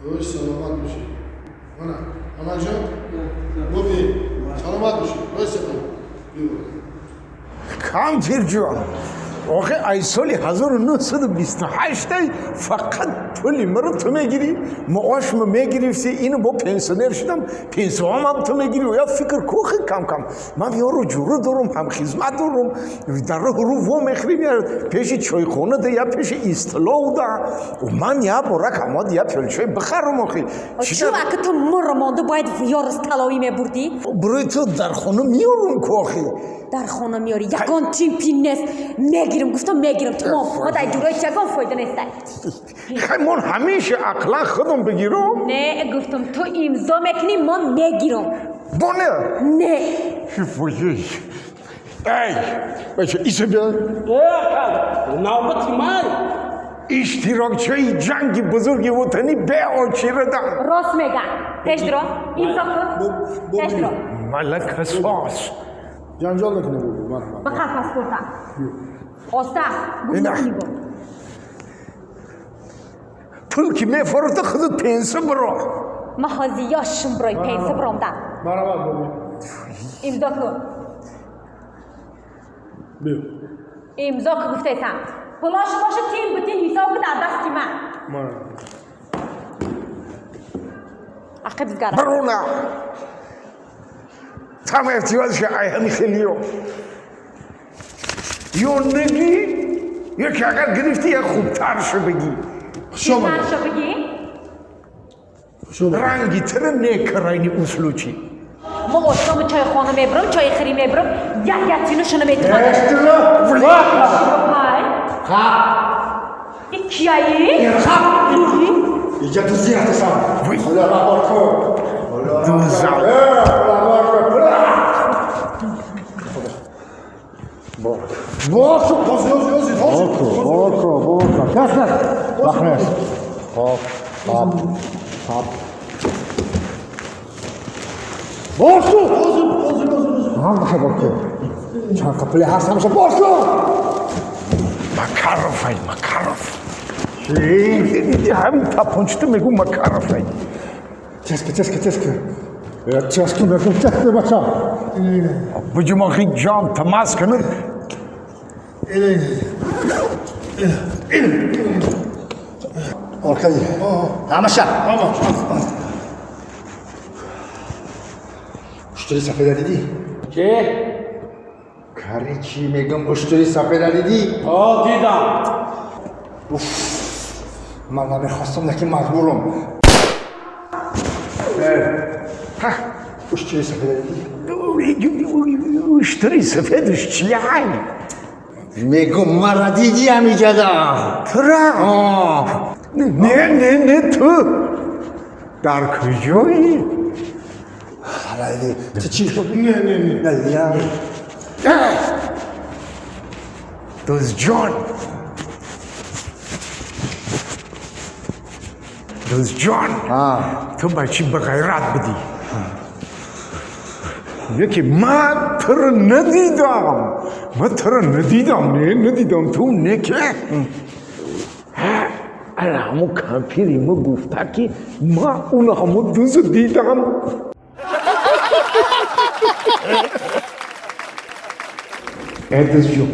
Ош саломат бошед. Мана, Амакҷон, боби, саломат бошед. Рӯи сафар. Кампирҷон, охе ай соли 1928 фақат пули маро ту мегирӣ, маошма мегирифтӣ, ину бо пенсионер шудам, пенсиямам ту мегирӣ. Я фикр кухи кам-кам. Ман ёру ҷуру дорум, ҳамхизмат дорум, дар роҳ рӯ во мехӯрим, я пеши чойхона да, я пеши истилов да. Ман я бора камод, я пёлчой бихарум охи. Чӯ ака ту мурро монду бояд ёру столовӣ мебурдӣ? Барои ту дар хона меёрум ку охи. Дар хона меёрӣ, ягон чимпи нест. Мегирам, гуфтам мегирам, тамом. Ма дар ҷурои ягон фоида нестай. Хай мон ҳамеша ақлан худам бигирам. Не, гуфтам ту имзо мекунӣ, ман мегирам. Боне? Не. Эй, бача, исо бия. Навбати май. Иштирокчии ҷанги бузурги ватанӣ беочирадан. Рост мегӯям. Пеш дуро, имзо кун. Пеш дуро. Малакасос. Ҷанҷол накунед, боби, марҳамат. Бақар паспорта. Оста, Ина. Пул ки мефурӯхта худат пенсия биро. Ма ҳозир ёшим бирои пенсия биромдам. Марҳамат, боби. Имзо кун. Биё. Имзо ку гуфтаесам. Пулош боша тин бутин ҳисоб ку дар дасти ман. Марҳамат. Ақиб згара. Барона. Там эҳтиёҷ ай ҳами хелиё. Ё нагӣ, ё ки агар гирифтӣ, я хубтар шу бигӣ. Хуш омадед. Шу бигӣ? Хуш омадед. Ранги тира некарайни услучи. Мо ошому чойхона мебурам, чойи хирӣ мебурам, як ятинушона метавонам. Ҳай. И кияи? Иҷа дуздӣ рафтасам. Дуза. Боку. Ҳозир, ҳозир, ҳозир, ҳозир. Боку, боку. Кас нас. Бахнес. Хоп, хоп, хоп. Боку. Ҳозир, ҳозир, ҳозир, ҳозир. Ҳам баха боку. Чанд қапли ҳаст ҳамаша боку. Макаров ай, Макаров. Ҳамин тапончита мегӯ Макаров ай. Теска, теска, теска. Теска мегӯм, теска бача. Буҷумохи ҷон тамас кунад. Аркадий. Ҳамаша. Ҳама. Уштури сафеда дидӣ? Чӣ? Кари чӣ мегӯм, уштури сафеда дидӣ? О, дидам. Уф, ман намехостам, лекин маҷбурам. Уштури сафеда дидӣ? Уштури сафедаш чияй? Мегӯм, мара дидӣ ҳамиҷада? Тура? Не, не, не, ту дар куҷоӣ? Надидӣ. Ту чӣ? Не, не, не. Надидӣ, а? Дӯстҷон, дӯстҷон, ту бачи бағайрат будӣ. Яке ман туро надидам, ман туро надидам, не, надидам, ту неке. Ана ҳамон кампири ма гуфта ки ман уна ҳамон дузу дидам. Э, дӯстҷон,